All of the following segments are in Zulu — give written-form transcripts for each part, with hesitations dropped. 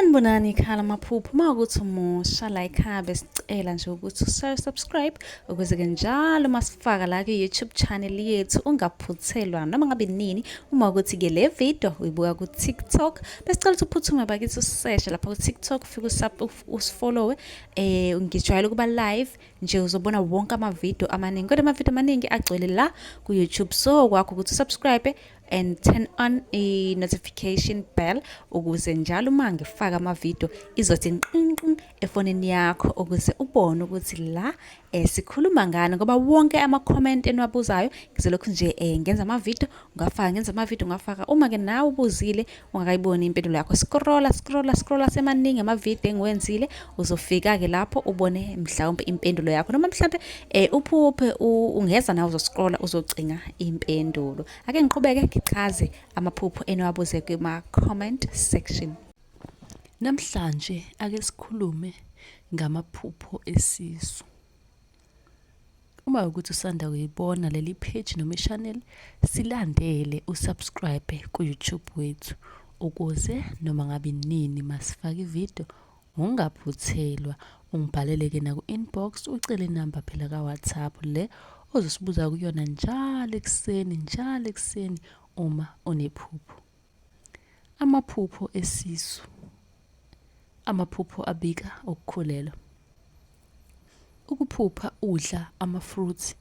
Sanibonani ikhala amaphupho uma ukuthi umusha la ekhaya besicela nje ukuthi usubscribe ukuze ke njalo uma sifaka la ku-YouTube channel yethu ungaphuthelwa noma ngabe nini. Uma ukuthi ke le video uyibuka ku-TikTok, besicela ukuthi uphuthume bakithi useshe lapha ku-TikTok, ufike usifollowe. Ngijwayele ukuba live nje, uzobona wonke ama-video amaningi, kodwa ama-video amaningi agcwele la ku-YouTube, so kwakho ukuthi usubscribe and turn on i-notification bell ukuze njalo uma ngifaka amavidiyo izothi nqinqin efonini yakho ukuze ubone ukuthi la sikhuluma ngani, ngoba wonke ama-comment eniwabuzayo ngizolokhu nje ngenza amavidiyo ngafaka, ngenza amavidiyo ngafaka. Uma-ke nawe ubuzile ungakayiboni impendulo yakho, scrolla, scrolla, scrolla, semaningi amavidiyo engiwenzile, uzofika-ke lapho ubone mhlawumbe impendulo yakho, noma mhlawumbe uphuphe ungeza nawe uzoscrolla uzocinga impendulo. Ake ngiqhubeke ngichaze amaphupho eniwabuze kuma-comment section. Namhlanje ake sikhulume ngamaphupho esisu. Uma ukuthi usanda kuyibona leli page noma i-channel, silandele usubscribe ku-YouTube wethu ukuze noma ngabe nini masifaka ividiyo ungaphuthelwa. Ungibhalele-ke naku-inbox ucele inamba phela ka-WhatsApp le ozosibuza kuyona njalo ekuseni, njalo ekuseni uma unephupho. Amaphupho esisu, amaphupho abika ukukhulelwa. Ukuphupha udla amafruthi,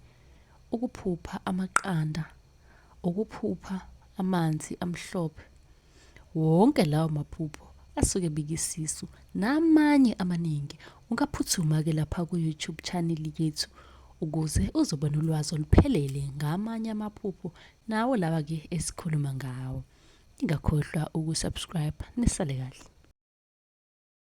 ukuphupha amaqanda, ukuphupha amanzi amhlophe. Wonke lawo maphupho asuke ebika isisu namanye amaningi. Ungaphuthuma-ke lapha ku-YouTube channel yethu ukuze uzoba nolwazi oluphelele ngamanye amaphupho nawo lawa-ke esikhuluma ngawo. Ningakhohlwa ukusubscribe, nisale kahle.